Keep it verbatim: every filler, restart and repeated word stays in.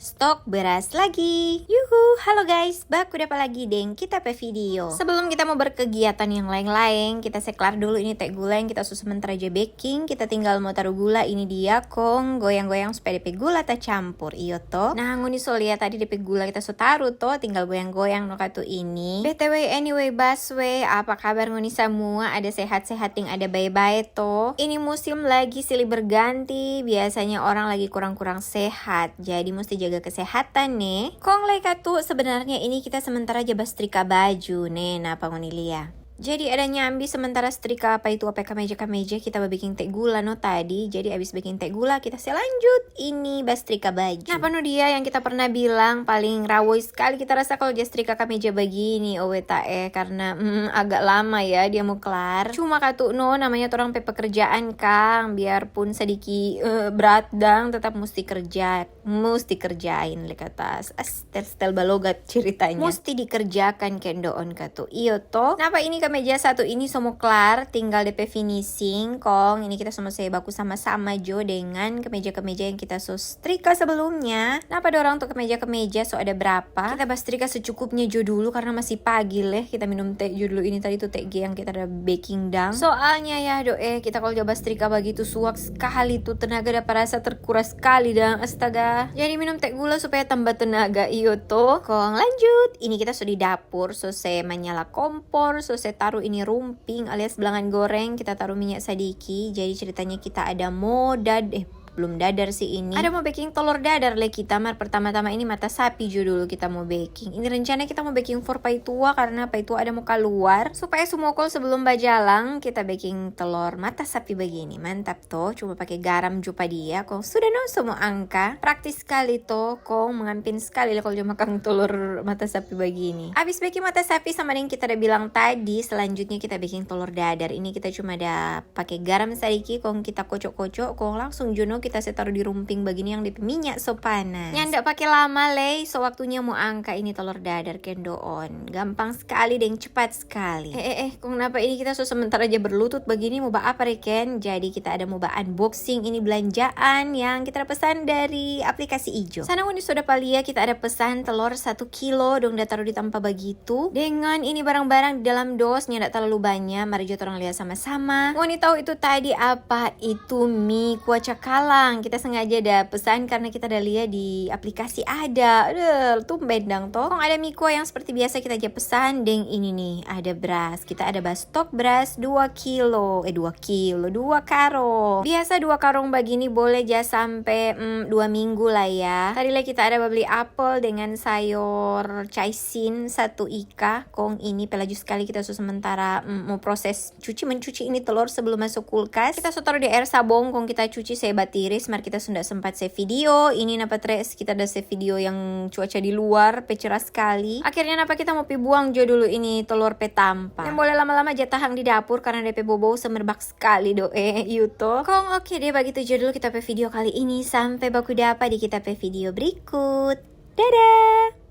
Stok beras lagi. Yuhu, halo guys, baku dapa lagi deng kita pe video. Sebelum kita mo berkegiatan yang laeng-laeng, kita se klar dulu ini te gula yang kita so sementara ja beking. Kita tinggal mo taru gula ini dia, kong goyang-goyang supaya depe gula tacampur, iyo to. Nah, ngoni so lia tadi depe gula kita so taru to, tinggal goyang-goyang no katu ini. B T W, anyway, Baswe, apa kabar ngoni samua? Ada sehat-sehat deng ada bae-bae to? Ini musim lagi silih berganti, biasanya orang lagi kurang-kurang sehat, jadi musti jaga kesehatan ne. Kong lei katu, sebenarnya ini kita sementara ja bastrika baju ne, napa ngoni lia. Jadi ada nyambi sementara strika apa itu, apa kameja-kameja, kita babiking te gula no tadi. Jadi abis biking te gula, kita se lanjut ini bastrika baju. Napa no dia yang kita pernah bilang, paling rawoi skali kita rasa kalau ja strika kameja bagini, owe ta eh, karena, mm, agak lama ya dia mo klar. Cuma katu no, namanya torang pe pekerjaan kang, biarpun sadiki, eh, berat dang, tetap musti kerja, musti kerjain le kata. As, stel-stel balogat ceritanya. Musti dikerjakan kendoon katu. Iyo to. Napa ini kameja satu ini so mo klar, tinggal depe finishing. Kong ini kita so mo se baku sama-sama jo dengan kameja-kameja yang kita so strika sebelumnya. Napa dorang tu kameja-kameja so ada berapa? Kita bastrika secukupnya jo dulu karena masih pagi leh. Kita minum te jo dulu ini tadi tu te ge yang kita ada beking dang. Soalnya ya do eh, kita kalau ja bastrika bagitu suak skali tu, tenaga dapa rasa terkuras skali dang. Astaga. Jadi minum te gula supaya tambah tenaga, iyo to. Kong lanjut. Ini kita so di dapur, so se manyala kompor, so se taru ini rumping alias blangan goreng, kita taru minya sadiki. Jadi ceritanya kita ada mo dad-, eh, belum dadar sih ini. Ada mo beking tolor dadar le kita, mar pertama-tama ini mata sapi jo dulu kita mo beking. Ini rencana kita mo beking for paitua karena paitua ada mo kaluar. Supaya sumokol sebelum bajalang, kita beking telor mata sapi bagini. Mantap to, cuma pake garam jo pa dia. Kong sudah no, so mo angka. Praktis skali to, kong mangampin skali le kalau jo makang telor mata sapi bagini. Abis beking mata sapi sama deng kita ada bilang tadi, selanjutnya kita beking telor dadar. Ini kita cuma ada pake garam sadiki, kong kita kocok-kocok, kong langsung jo no kita se taru di rumping bagini yang depe minya so panas. Nyanda pake lama lei, so waktunya mo angka ini telor dadar kendoon. Gampang skali deng cepat skali. Eh, eh, eh, kong napa ini kita so sementara ja berlutut bagini, mo ba apa reken? Jadi kita ada mo ba unboxing ini belanjaan yang kita ada pesan dari aplikasi Ijo. Sana ngoni so dapa lia kita ada pesan telor satu kilo, dong da taru di tampa bagitu. Dengan ini barang-barang di dalam dos, nyanda talalu banya, mari jo torang lia sama-sama. Ngoni tau itu tadi apa? Itu mi kuah cakalang. Kita sengaja da pesan karena kita da lia di aplikasi ada. Aduh, tumben dang to. Kong ada mi kuah yang seperti biasa kita ja pesan, deng ini nih, ada beras. Kita ada ba stok beras dua kilo, eh, dua kilo, dua karong. Biasa dua karong bagini boleh ja sampe, mm, dua minggu lah ya. Tadi lei kita ada babli apel dengan sayor caisin satu ika. Kong ini pe laju skali kita so sementara, mm, mo proses cuci, mencuci ini telor sebelum maso kulkas. Kita so taru di aer sabong, kong kita cuci se batiris, mar kita so nda sempat se video. Ini napa tres kita da se video yang cuaca di luar pe cerah skali. Akhirnya napa kita mo pi buang jo dulu ini telor pe tampa. Yang boleh lama-lama ja tahang di dapur karena depe bobou semerbak skali do eh, iyo to. Kong oke deh, bagitu jo dulu kita pe video kali ini. Sampe baku dapa di kita pe video berikut. Dadah!